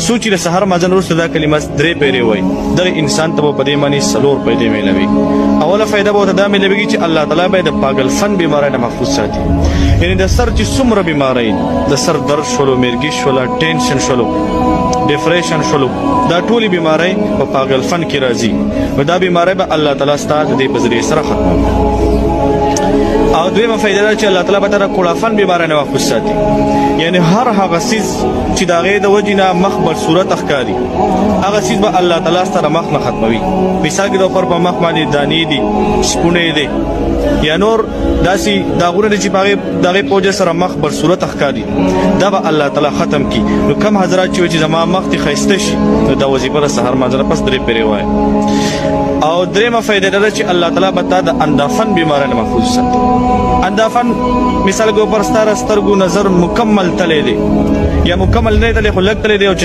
څوک چې د سحر مازن وروسته دا کلمه درې پیرې وایي، دغه انسان ته به په دې معنی څلور پیدې میلاوي. اوله فایده به ورته دا میلاویږي چې الله تعالی به د پاګل فن بیمارۍ نه محفوظ ساتي، یعنی د سر چې څومره بیمارۍ، د سر درد شولو، میرګي شوله، ټینشن شولو، ډیپریشن شولو، دا ټولې بیمارۍ په پاګل فن کې راځي. نو دا بیمارۍ به الله تعالی ستا د دې په ذریعه سره ختموي. او دویمه فایده دا چې الله تعالی به تر کوړافن بیمارۍ نه محفوظ ساتي، یعنی هر هغه څیز چې د هغې د وجې نه مخ بد صورت ښکاري، هغه څیز به الله تعالی ستاره مخ نه ختموي. مثال کې د پر په مخ باندې دانې دي، سپونې دي، یا نور داسې داغونه دي چې په هغې د هغې په وجه سره مخ بد صورت ښکاري، دا به الله تعالی ختم کړي. نو کم حضرات چې چې زما مخ دې ښایسته شي، نو دا وظیفه د سحر مانځه پس درې پیرې وایي. او درېمه فایده دا ده چې الله تعالی به تا د اندافن بیمارۍ نه محفوظ ساتي. اندافن مثال کو پر ستاره سترګو نظر مکمل تللی دی یا مکمل نه تللی خو لږ تللی دی او